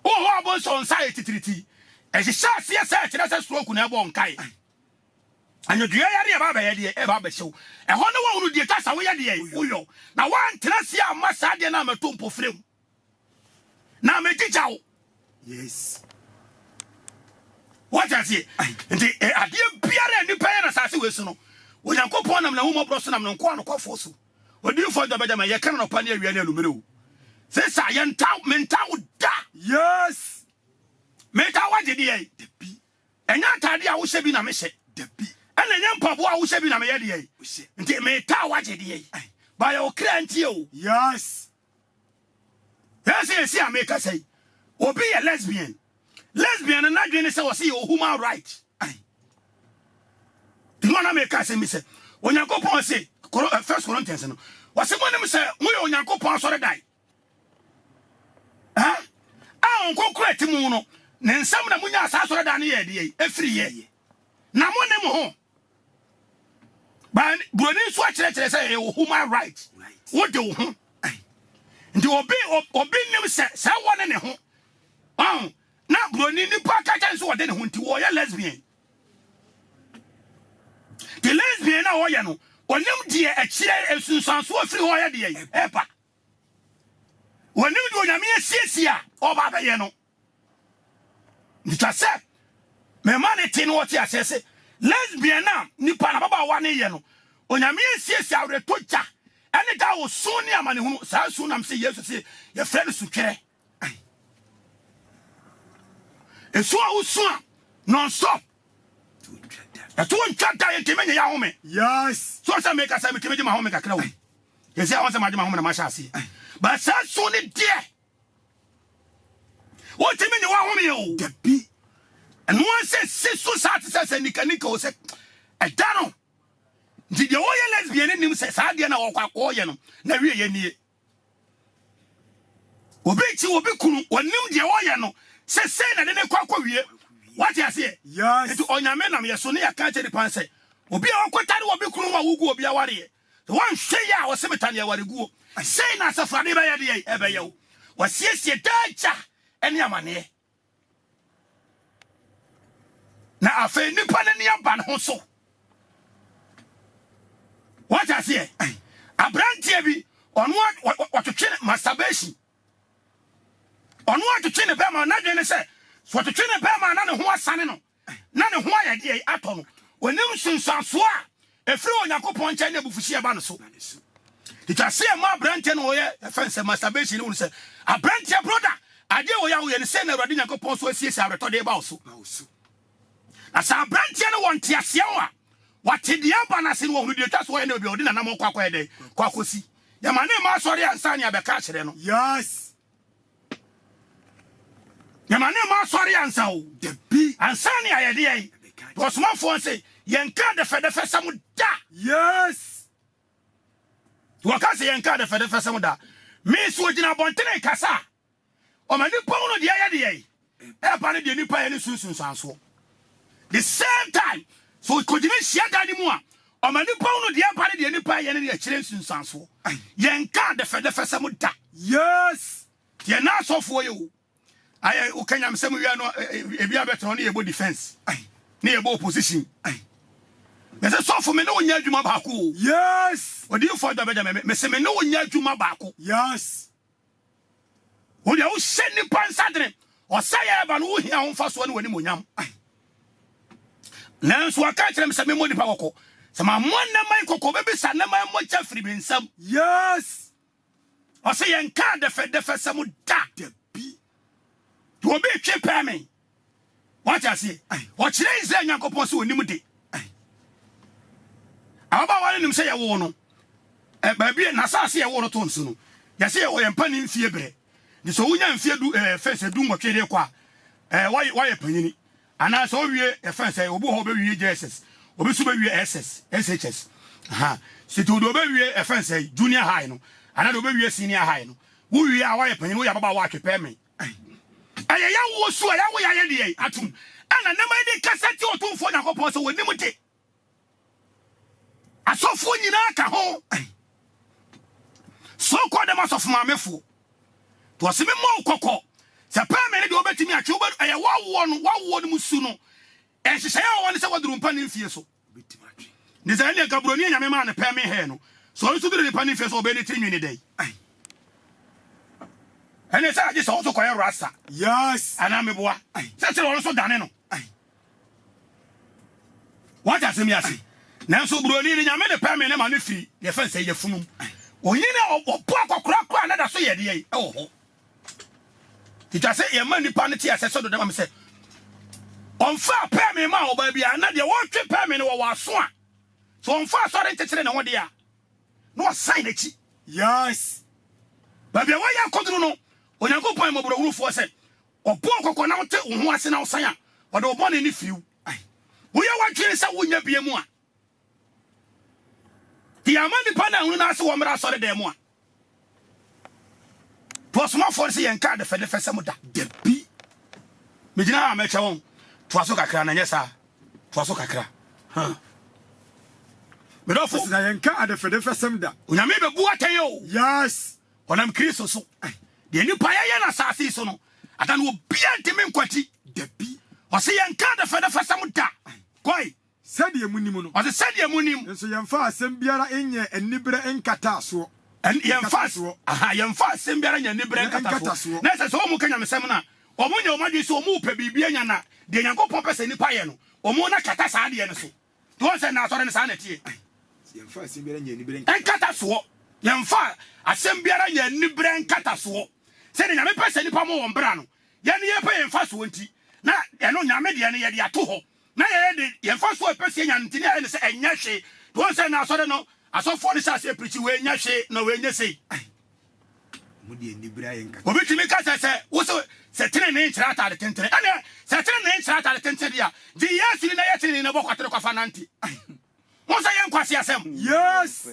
Wowɔ hɔ a wobɛhu sɛ wo nsa ayɛ titiritii. Ɛhyehyɛ aseɛ sɛ ɛkyerɛ sɛ stroke na ɛbɔ wo nkae. Anwodwoeɛ yareɛ ɛba abɛyɛ deɛ ɛba abɛhyɛ wo. Ɛhɔ ne woahunu deɛ ɛtwa sɛ woyɛ deɛ woyɔ. Na woantena ase amma saa adeɛ no ammɛto mpofirem. Na megyigya wo. Yes. Woate aseɛ? Nti eh, adeɛ biara a nnipa yɛ no asase wei so no, Onyankopɔn nam n'ahummɔborɔ so nam ne nkoa nokwafoɔ so. Odiyifoɔ John Benjamin, yɛka no anɔpa ne awia ne anwummerɛ o. Sesa, yɛnta, menta wo da. Yes. Menta wo agye deɛ. Dabi. Ɛnyɛ atade a wohyɛ bi na mehyɛ. Dabi. Ɛna ɛnyɛ mpaboa a wohyɛ bi na meyɛ deɛ yi. Nti metaa wagye deɛ yi. Bayɛ wo kra nti o. Yes. Yɛn sɛ yɛsi a mekasa yi. Obi yɛ lesbian. Lesbian no n'adwene ne sɛ wɔsi yɛ human right. Nti na meka asɛm bi sɛ Onyankopɔn se First Corinthians no wɔsi mo nim sɛ moyɛ Onyankopɔn asɔredan. a Honhom Kronkron a ɛte mo mu no, ne nsam na munyaa saa asɔredan no yɛɛ deɛ ɛfiri yɛ, na mo ne mo ho. Ba buroni nso akyerɛkyerɛ sɛ ɛyɛ human right, wode wo ho. Nti obi obi nim sɛ sɛ wɔ ne ne ho. Ɔn na buroni nipa ka kyerɛ nso wɔde ne ho nti wɔyɛ lesbian. The lesbian na wɔyɛ no, onim deɛ ɛkyerɛ nsunsuansoɔ firi hɔ yɛ deɛ ɛba. Wɔnim deɛ Onyame asiesie a ɔba abɛyɛ no. Nti twa sɛ mema ne te no ɔte aseɛ se lesbian a nipa na ababaawa ne yɛ no, Onyame asiesie awerɛtɔ gya ɛne da osu ne amanehunu. Saa su nam se Yesu se yɛfrɛ no sutwerɛ. Esu a wosu a non stop. Ɛto ntwa da yɛntumi nye yɛ ahome. Yes. So sɛ meka sɛ metumi gye m'ahome kakra o. Yɛsɛ ahɔ sɛ magye m'ahome na mahyɛ aseɛ. But saa su ne deɛ wotumi nye w'ahome o. Dabi. Ɛno ara sɛ si so saa te sɛ sɛ nikanika o sɛ ɛda no. Nti deɛ wɔyɛ lesbian no nim sɛ saa deɛ na wɔkɔ akɔyɛ no na wie yɛ nie. Obi kyi obi kunu, onim deɛ ɔyɛ no sɛ sei na de ne kɔ akɔwie. Wate aseɛ? Yes. Nti Onyame nam yɛ so ne yɛka kyerɛ nipa sɛ obi a ɔkɔtare obi kunu ho a wogu obi awareɛ, sɛ wanhwɛ yie a ɔse metane awareguo. Sei na asafo ade bɛyɛ deɛ ɛbɛyɛ wo. Wasiesie daa gya ne amaneɛ. Na afei nipa no ani aba ne ho so. Wate aseɛ? Aberanteɛ bi, ɔno wɔtwetwe masturbation. Ɔno atwetwe ne bɛrima, n'adwene ne sɛ, sɛ ɔtwetwe ne bɛrima a na ne ho asane no, na ne ho ayɛ deɛ atɔ no. Ɔnim nsunsuansoɔ a ɛfiri Onyankopɔn nkyɛn ne abufuhyeɛ ba no so. Ɛtwa sɛ yɛma aberanteɛ no ɔyɛ ɛfɛn sɛ masturbation no hunu sɛ, aberanteɛ broda, adeɛ wɔ yɛ a woyɛ no sɛ na Awurade Nyankopɔn so asiesie awerɛtɔ de ba wo so. Na sɛ aberanteɛ no wɔ nteaseɛ wɔ a, wate deɛ aba no ase no, wahunu deɛ ɛtwa so ɔyɛ ne baabi a ɔde n'anammɔn kɔ akɔyɛ dɛn, kɔ akɔsi. Yɛma ne mma asɔre ansa ne abɛka akyerɛ no. Yes. Yɛma ne mma asɔre ansa o. Dabi. Ansa ne ayɛ deɛ. Ɔsomafoɔ nse, yɛnka dɛfɛdɛfɛsɛm da. Yes. Wɔka sɛ yɛnka dɛfɛdɛfɛsɛm da. Me nso ogyina abɔntene kasa a, ɔma nipa hunu deɛ ɛyɛ deɛ ɛba ne deɛ nipa yɛ ne sunsunsansoɔ. The same time, so okogyina hyiadan no mu a, ɔma nipa hunu deɛ ɛba ne deɛ nipa yɛ ne deɛ akyerɛ nsunsuansoɔ. Yɛnka dɛfɛdɛfɛsɛm da. Yes. Deɛ na asɔfoɔ yɛ o. Ayɛ woka nyamesɛm wia no ebi abɛtena hɔ ne yɛbɔ defense ne yɛbɔ opposition. Mese sɔfo me ne wo nyɛ adwuma baako o. Yes. Odiyifoɔ adwa bɛgya me mese me ne wo nyɛ adwuma baako. Yes. Wo deɛ wohyɛ nnipa nsa dene ɔsɛ yɛ ɛba no wohia ho mfasoɔ ne w'animuonyam. Nanso waka kyerɛ me sɛ memmɔ nnipa kɔkɔ. Sɛ mammɔ nnɛma yi kɔkɔ bɛbisa nnɛma mogya firi me nsam. Yes. Ɔsɛ yɛnka dɛfɛdɛfɛsɛm da. Dabi. Obi twe pɛɛ me. Wate aseɛ? Ɔkyerɛ Israel Nyankopɔn sɛ onim de. Ababaawa no nim sɛ yɛwoo no. Baabi a n'asase yɛwoo no to nso no, yɛsɛ yɛwɔ yɛn mpa ne mfie berɛ. Nti sɛ wonya mfie du fɛn sɛ 18 de kɔ a, wayɛ panyini. Anaa sɛ owie yɛfɛn sɛ obi wɔ hɔ ɔbɛwie JSS, obi nso bɛwie SS, SHS. Aha. Sɛ nti deɛ ɔbɛwie yɛfɛn sɛ junior high no, anaa deɛ ɔbɛwie senior high no, wowie a wayɛ panyini, woyɛ ababaawa atwe pɛɛ me. Ɛyɛ yɛn wo su a yɛawo yɛn ayɛ deɛ atom. Ɛna nneɛma yi de kasa tia Otumfoɔ Nyankopɔn sɛ wɔnim de. Asɔfoɔ nyinaa ka ho. So kɔ dɛm asɔfo maamefoɔ. To ɔse me mmɔ wo kɔkɔ. Sɛ pɛɛ me ne deɛ wobɛtumi atwe wobɛ ɛyɛ wawoɔ no wawoɔ no mu su no. Nhyehyɛeɛ a wɔwɔ ne sɛ waduru mpa ne mfie so. Ne sɛ ɛneɛ nka buroni a Nyame maa no pɛɛ me hɛɛ no sɛ ɔno nso duru nipa ne mfie so ɔbɛyɛ ne tiri nwi ne dɛn? Ɛne sɛ agye sɛ ɔno nso kɔyɛ rasta. Yes. Anaa meboa. Sɛ kyerɛ ɔno nso dane no. Wate asɛm yi ase? Nanso buroni no Nyame de pɛɛ me ne ma no firi deɛ fɛn sɛ yafunum. Onyini a ɔbɔ akɔkora koraa na da so yɛ deɛ ɛwɔ hɔ. Etwa sɛ yɛma nnipa no te aseɛ sɛ dodama me sɛ ɔmfaa pɛɛme maa ɔbaa biara na deɛ ɔretwe pɛɛme no wɔwɔ aso a sɛ ɔmfa asɔre nkyekyere ne ho deɛ a na ɔsan n'akyi. Yes. Baabi a wɔyɛ akɔduru no, Onyankopɔn yɛ mmɔborɔhunufoɔ sɛ ɔbɔ kɔkɔ na wote wo ho ase na wosan a, ɔde wo bɔne no firi wo. Woyɛ w'adwene sɛ wonyɛ bie mu a, deɛ ama nnipa no ahunu no ase wɔ mmra asɔredan mu a, To ɔsomafoɔ no sɛ yɛnka adɛfɛdɛfɛsɛm da. Dabi. Megyina ha a mɛkyɛ wɔn. Toa so kakra na ɛnyɛ saa. Toa so kakra. Huh. Medɔfo. Ɔsi na yɛnka adɛfɛdɛfɛsɛm da. Onyame bɛbu atɛn o. Yes. Ɔnam Kristo so. Deɛ nipa yɛyɛ no asase yi so no, ada no obiara ntumi nkwati. Dabi. Ɔsi yɛnka adɛfɛdɛfɛsɛm da. Kɔe. Sɛdeɛ monim no. Ɔse, Sɛdeɛ monim. Nso yɛmfaa asɛm biara nyɛɛ aniberɛ nkataa soɔ. Ɛn, yɛmfaa, Nkatasoɔ. aha, yɛmfaa asɛm biara nyɛɛ aniberɛ Nyɛ nkatasoɔ. nkatasoɔ. Na ɛsɛ sɛ wɔn ka nyamesɛm no a, wɔn nyɛ wɔn adwene sɛ wɔn repɛ biribi anya na deɛ Nyankopɔn pɛ sɛ nnipa yɛ no, wɔn na kata saa adeɛ no so. Nti wɔn sɛ na asɔre no saa na ɛteɛ. Ai, sɛ yɛmfaa asɛm biara nyɛɛ aniberɛ nkatasoɔ. Nkatasoɔ. Yɛmfaa asɛm biara nyɛɛ aniberɛ nkatasoɔ. Sɛdeɛ Nyame pɛ sɛ nnipa mo wɔn bra no, yɛn ne yɛpɛ yɛn mfasoɔ nti, na ɛno Nyame deɛ no yɛde ato hɔ. Na yɛyɛ de, yɛn mfasoɔ a yɛpɛ sɛ yɛnya no nti, na yɛayɛ no sɛ ɛnyɛ hwee. Nti wɔn sɛ na asɔre no asɔfoɔ no hyɛ aseɛ pirikyi, wei nyɛ hwee, na wei nyɛ sei. Obi tumi ka sɛ, sɛ wo sɛ, sɛ tenenee nkyerɛ ataade tentene, ɛnneɛ sɛ tenenee nkyerɛ ataade tentene deɛ a, gye Yesu di na yɛ tenenee na bɔ kwatere kwafa nante. Wo sɛ yɛ nkwaseasɛm. Yes.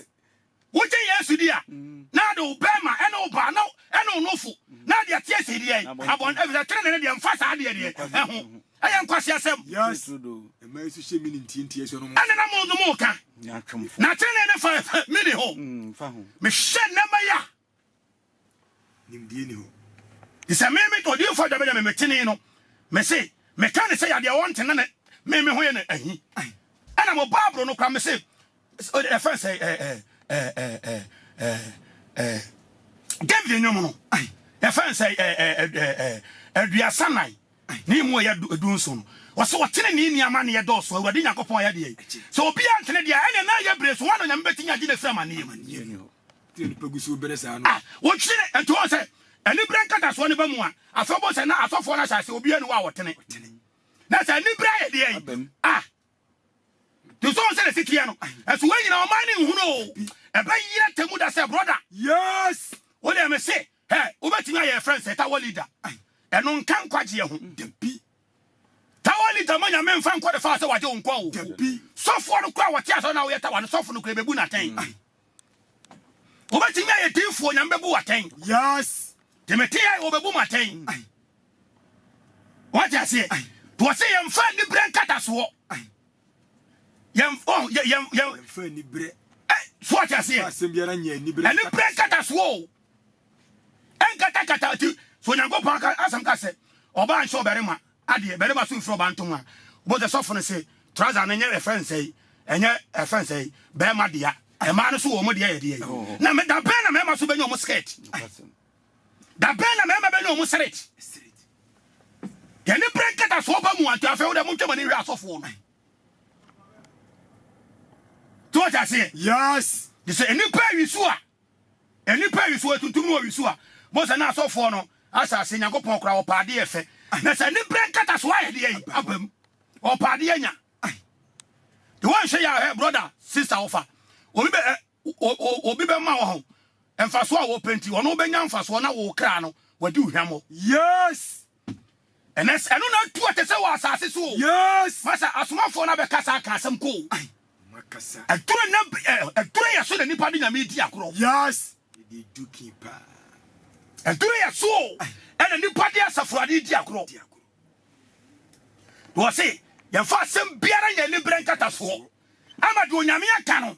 Wogye Yesu di a, na ade wo bɛrima ne wo baa na ɛne wo nofo na ade ate asi deɛ abɔn efisɛ trenee no deɛ mfa saa adeɛ deɛ ɛho ɛyɛ nkwaseasɛm. Yes. Ɛma yesu hyɛ mini ntiantia so no mo. Ɛne na mo nso mo ka. Na trenee no fa mini ho. Mehwɛ nnɛma yi a. Nimdeɛ ni hɔ. Te sɛ me me odiyifoɔ Adwa Benjamin me tenee no, mese meka ne sɛ yadeɛ ɔnte na ne me me ho yɛ no ahi. Ɛna mo Bible no kora mese ɛfɛn sɛ ɛɛ ɛɛ ɛɛ ɛɛ ɛɛ David nnwom no. Yɛfrɛ no sɛ 34 ne mu ɛyɛ 17 no, ɔse ɔtenenee nni amaneɛ dɔɔso, Awurade Nyankopɔn ayɛ deɛ? Sɛ obiara ntene deɛ a, ɛneɛ na ayɛ bere so, hwan na Onyame bɛtumi agye no afiri amaneɛ mu? Ah, wotwene, nti wɔn sɛ aniberɛ nkatasoɔ no ba mu a, afei wobɛhu sɛ na asɔfoɔ no ahyɛ aseɛ, obiara ni hɔ a ɔtene. Na sɛ aniberɛ ayɛ deɛ? Ah, Te sɛ ɔn sɛ na siteɛ no. Ɛso wei nyina ɔman no nhunu o. Ɛbɛyera tɛmu da sɛ brother. Yes. Wo deɛ me se hɛ wobɛtumi ayɛ yɛfrɛ no sɛ tower leader. Ɛno nka nkwagyeɛ ho. Dabi. Tower leader ma nyame nfa nkɔ de fa sɛ wagye wo nkwa o. Dabi. Sɔfoɔ no koraa wɔte asɔre na woyɛ tower no sɔfo no koraa ɛbɛbu no atɛn. Wobɛtumi ayɛ diifoɔ nyame bɛbu wo atɛn. Yes. Te mete yɛ wɔbɛbu mo atɛn. Wate aseɛ? To ɔse yɛmfa aniberɛ nkatasoɔ. Yɛn oh yɛn yɛn yɛn. Yɛmfa aniberɛ. Ɛ so wate aseɛ? Asɛm biara nyɛ aniberɛ. Aniberɛ nkatasoɔ o. Ɛnkatakata ti so Onyankopɔn aka asɛm ka sɛ ɔbaa nhyɛ ɔbarima adeɛ barima so mfiri ɔbaa ntoma. Wobɔ sɛ sɔfo no se trouser no nyɛ ɛfɛ nsɛe ɛnyɛ ɛfɛ nsɛe bɛrima dea ɛmaa no so wɔ wɔn deɛ yɛ deɛ na da bɛn na mmarima so bɛnya wɔn skirt. Da bɛn na mmarima bɛnya wɔn seret? Deɛ ne berɛ nkatasoɔ ba mu anto afei wo deɛ montwa mo ani nhwɛ asɔfoɔ no. To wɔte aseɛ? Yes. De sɛ nnipa awi so a, nnipa awi so atuntum no awi so a, mo sɛ na asɔfoɔ no asase Nyankopɔn koraa ɔpɛ adeɛ fɛ. Na sɛ ne berɛ nkatasoɔ ayɛ deɛ yi aba mu, ɔpɛ adeɛ nya. De wɔnhwɛ yɛ ahwɛ brother sister wofa obi bɛ Obi bɛma wo ho mfasoɔ a wɔpɛ nti, ɔno bɛnya mfasoɔ na wo kra no wadi wo hwammɔ. Yes. Ɛnɛ ɛno na atu ɔte sɛ wɔ asase so o. Yes. Masa asomafoɔ no abɛkasa aka asɛm kɔ o. Makasa. Ɛduro na ɛduro yɛ so na nipa de nyame di agorɔ. Yes. Yɛde du kin paa. Ɛduro yɛ so o. Ɛna nipa de asafurade di agorɔ. Na wɔse yɛmfa asɛm biara nyɛ aniberɛ nkatasoɔ ama deɛ Onyame aka no.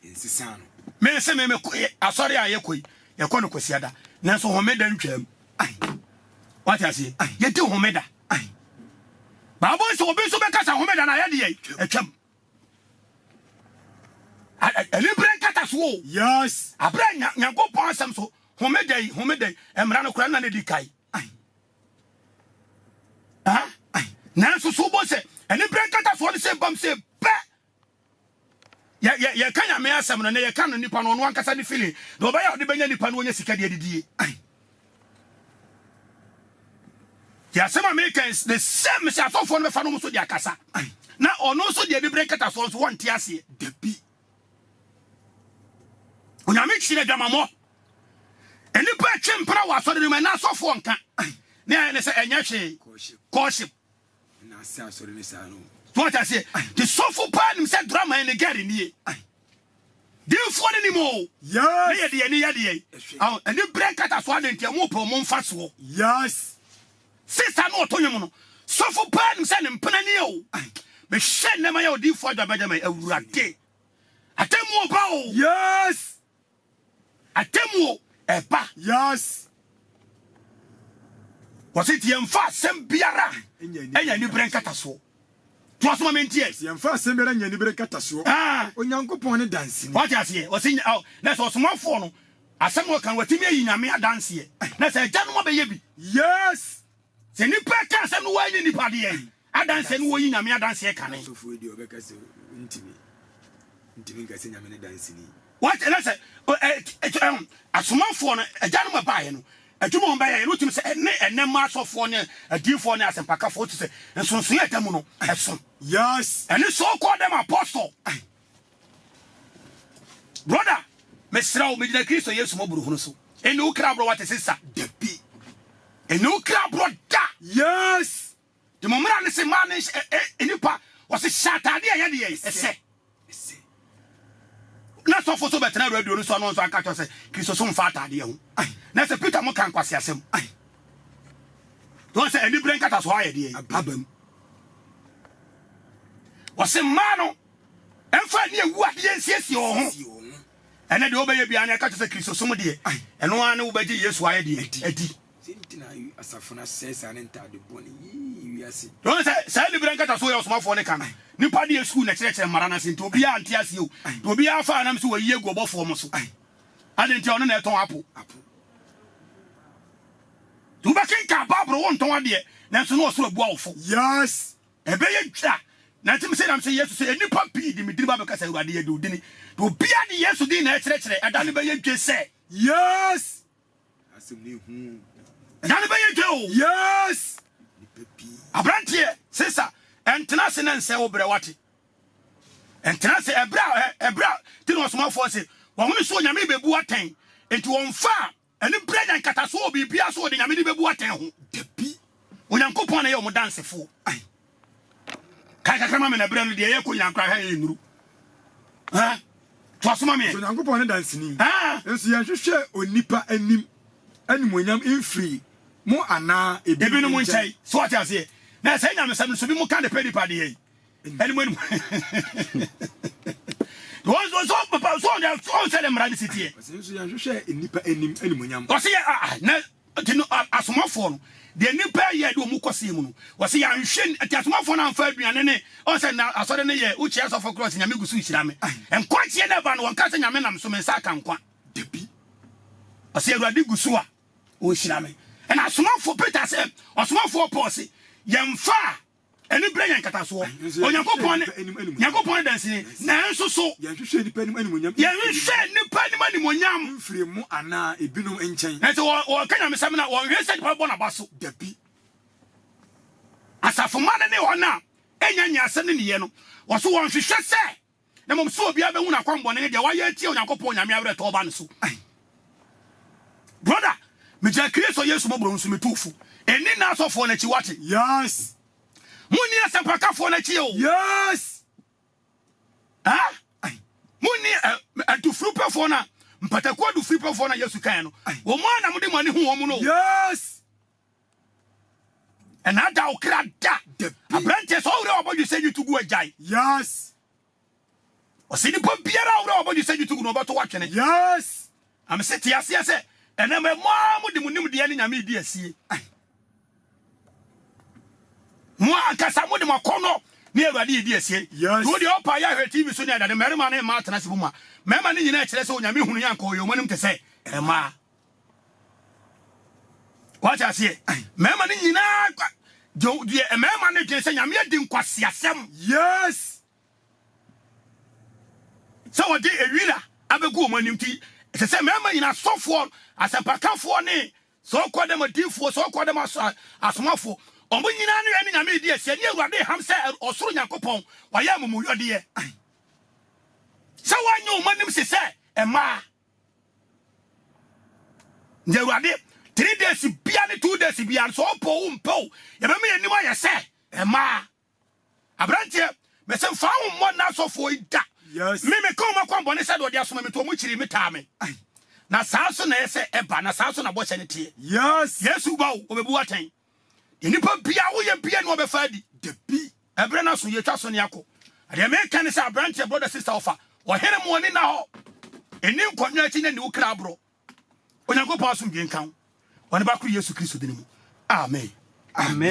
Nsesa no. Me se me me asɔre a yɛkɔ yi yɛkɔ no kwasiada nanso homeda ntwam. Wate aseɛ? Yɛdi homeda. Baabo sɛ obi nso bɛka sɛ homeda no ayɛ deɛ atwam. Anibere nkatasoɔ o. Yes. Aberɛ Nyankopɔn asɛm so homeda yi homeda yi mmara no koraa na ne di kae. Nanso so wobɔ sɛ anibere nkatasoɔ no sɛ bam sɛ pɛ Yɛ yɛ yɛka Nyame asɛm no na yɛka no nipa no ɔno ankasa ne feeling na ɔbɛyɛ a ɔde bɛnya nipa no ɔnya sika de adidie. Ai. Yɛ asɛm a meka is the same sɛ asɔfoɔ no bɛfa no so de akasa. Ai. Na ɔno nso deɛ anibere nkatasoɔ nso wɔnte aseɛ. Dabi. Onyame kyerɛ adwamammɔ. Nnipa atwe mpena wɔ asɔre no mu ɛna asɔfoɔ nka. Ai. Ne ayɛ ne sɛ ɛnyɛ hwee. Kɔɔhyip. Na asɛ asɔre ne saa no. So wate aseɛ? Te sɔfo paa nim sɛ drama yi ne gɛre nie. Dinfoɔ no nim o. Yes. Ne yɛde yɛni yɛ deɛ. Awo ɛni brɛ nkata so adi nti ɛmo pɛ ɔmo nfa soɔ. Yes. Sista no ɔtɔ nwom no. Sɔfo paa nim sɛ ne mpena nie o. Mehwɛ nneɛma yɛ odiifoɔ adwa bɛgya mɛ awurade. Atemmuo ba o. Yes. Atemmuo ɛba. Yes. Wɔsi ti yɛnfa asɛm biara ɛnya anibere nkatasoɔ. To aso ma mentie. Wɔsi yɛnfa asɛm biara nya anibere nkatasoɔ. Ah. Onyankopɔn ne danseni. Wate aseɛ? Wɔsi nya na sɛ ɔsomafoɔ no asɛm a ɔka no watumi ayi Nyame adanseɛ. Na sɛ agyanom abɛyɛ bi. Yes. Sɛ nipa ka asɛm no wɔanyi nipa deɛ adanseɛ no wɔyi Nyame adanseɛ kane. Asɔfoɔ yi deɛ ɔbɛka sɛ ntumi ntumi nka sɛ Nyame ne danseni. Wate na sɛ asomafoɔ no agyanom ɛbaeɛ no adwuma wɔn bɛyɛ no wotumi sɛ ɛne ɛnɛ mma asɔfoɔ ne adiyifoɔ ne asɛmpakafoɔ wotu sɛ nsonsonoeɛ ɛda mu no ɛso. Yes. Ɛne so called them apostle. Brother, mesrɛ wo, megyina Kristo Yesu mmɔborohunu so. Ɛne wo kra borɔ wate sesa. Dabi. Ɛne wo kra borɔ da. Yes. De mo mmara ne se mmaa ne nnipa wɔse hyɛ ataade a ɛyɛ deɛ ɛsɛ. Na sɔfo so bɛtena radio no so ano nso aka kyerɛ sɛ Kristo so mfa ataadeɛ ho. Na sɛ Peter mo ka nkwasi asɛm. Wɔn sɛ anibere nkata so ayɛ deɛ aba mu. Wɔse mmaa no Ɛmfa ani ewu adeɛ nsiesie wo ho. Ɛnɛ deɛ wobɛyɛ biara no ɛka kyerɛ sɛ Kristosom deɛ ɛno ara ne wobɛgye Yesu ayɛ deɛ adi. Wɔn sɛ saa anibere nkatasoɔ yi a ɔsomafoɔ no ka no, nipa deɛ sukuu na ɛkyerɛkyerɛ mmara no ase nti obiara nte aseɛ o. Nti obiara fa anam sɛ wɔyi agu ɔbɔfoɔ mo so. Adɛn nti a ɔno na ɛtɔn apo. Sika aba aboro wo ntɔn adeɛ nanso na ɔsoro abua wo fo. Yes. Ɛbɛyɛ dwa. Na nti mese nam sɛ Yesu sɛ nnipa pii de me dini ba bɛka sɛ Awurade yɛde wo dini. Na obiara de Yesu din na ɛkyerɛkyerɛ. Ɛda no bɛyɛ dwe sɛ. Yes. Asɛm no ehu. Ɛda no bɛyɛ dwe o. Yes. Nnipa pii. Abranteɛ, sesa, ɛntena ase na nsɛe wo brɛ wate. Ɛntena ase ɛberɛ a ɛberɛ a ti na ɔsomafoɔ se wɔhunu sɛ Onyame bɛbu atɛn nti wɔmfaa Anibere nya nkatasoɔ wɔ biribiara so wɔde Nyame de bɛbu atɛn ho. Dabi. Onyankopɔn na ɛyɛ wɔn dansefoɔ. Ai. Kae kakra ma me na berɛ no deɛ yɛkɔ nyinaa koraa hwɛ yɛ nnuru. Ha? Toa so ma me. Nso Onyankopɔn ne danseni. Ha? Nso yɛnhwehwɛɛ onipa anim animuonyam mfirii mo anaa ebinom Ebinom nkyɛn. So wate aseɛ? Na ɛsɛ nyamesɛm no so bi mo ka de pɛ nipa deɛ yi. Anim anim. Wɔn so so papa so wɔn so wɔn sɛ de mmara no si teɛ. Ɔsɛ nso yɛnhwehwɛ nnipa anim animuonyam. Ɔsɛ yɛ ah na ti no asomafoɔ no deɛ nnipa yɛ de wɔn kɔ see mu no wɔsɛ yɛanhwɛ nti asomafoɔ no amfa aduane ne ɔsɛ na asɔre no yɛ wokyia asɔfoɔ korɔ sɛ nyame gu so hyira me nkwagyeɛ no ɛba no wɔnka sɛ nyame nam so me nsa aka nkwa. Dabi. Ɔsɛ Awurade gu so a ɔhyira me. Ɛna asomafoɔ Peter sɛ ɔsomafoɔ Paul se yɛmfa Anibere yɛ nkatasoɔ. Onyankopɔn ne Nyankopɔn ne danseni. Nanso so. Yɛnhwehwɛ nnipa anim animuonyam. Yɛnhwehwɛ nnipa anim animuonyam. Mfiri mo anaa ebinom nkyɛn. Nanso wɔ wɔka nyamesɛm no a, wɔnhwɛ sɛ nnipa bɛbɔ n'aba so. Dabi. Asafomma no ne wɔn a enya nyɛ asɛm no nniyɛ no, wɔso wɔnhwehwɛ sɛ. Na mmom sɛ obiara bɛhu n'akwammɔne ne deɛ wayɛ atia Onyankopɔn Onyame awerɛtɔ ba ne so. Brother, megyina Kristo Yesu mmɔborɔhunu so metu wo fo. Nni nna asɔfoɔ no akyi, woate? Yes. Monni asɛmpakafoɔ no akyi o. Yes. Ah? Monni adufurupɛfoɔ no a, mpataku adufurupɛfoɔ no a Yesu kaeɛ no, wɔn a na mode mo ani hu wɔn no. Yes. Ɛnaadaa wo kra da. Aberanteɛ sɛ ɔwerɛ wabɔdwe sɛ nwi to gu agyae. Yes. Ɔsɛ nipa biara a ɔwerɛ wabɔdwe sɛ nwi to gu no ɔbɛto watwene. Yes. Amese te aseɛ sɛ ɛnɛ mɛ mo ara mo de mo nimdeɛ ne nyame di asie. Mo ankasa mo de mo akɔnnɔ ne awurade yɛ di asie. Yes. Wo deɛ ɔpa yɛ ahwɛ TV so ne adade mmarima ne mmaa tena ase bu ma mmarima ne nyinaa kyerɛ sɛ onyame hunu yɛ anka ɔyɛ wɔn anim te sɛ mmaa. Wate aseɛ? Mmarima no nyinaa deɛ mmarima no dwen sɛ Nyame adi nkwaseasɛm. Yes! Sɛ wɔde ewira abɛgu wɔn anim nti, ɛsɛ sɛ mmarima nyinaa asɔfoɔ, asɛmpakafoɔ ne sɛ ɔkɔ dɛm adiifoɔ, sɛ ɔkɔ dɛm asomafoɔ, wɔn nyinaa ne ɛne Nyame redi asie ne Awurade ham sɛ ɔsoro Nyankopɔn wayɛ amumuyɔdeɛ. Sɛ wɔanyɛ wɔn anim se sɛ mmaa. Nti Awurade, 3 days bia ne 2 days bia no, sɛ ɔpɛ o mpɛ o, yɛbɛma yɛn anim ayɛ sɛ mmaa. Aberanteɛ, mese mfa wo mmɔ nna asɔfoɔ yi da. Yes. Me meka wɔn akwammɔne sɛ deɛ ɔde asoma me nti wɔn kyiri me taa me. Na saa nso na ɛyɛ sɛ ɛba, na saa nso na bɔhyɛ no teɛ. Yes. Yesu ba o, ɔbɛbu atɛn. Deɛ nipa bia woyɛ bia ne ɔbɛfa adi. Dabi. Ɛberɛ no aso, yɛtwa so ne akɔ. Deɛ meka ne sɛ aberanteɛ, brother, sister, ɔfa ɔhene mu ɔne nna hɔ. Ɛni nkɔnwa akyi na ne wo kra aborɔ. Onyankopɔn asomdwe nka wo. Wɔ ne ba koro Yesu Kristo dini mu. Amen. Amen.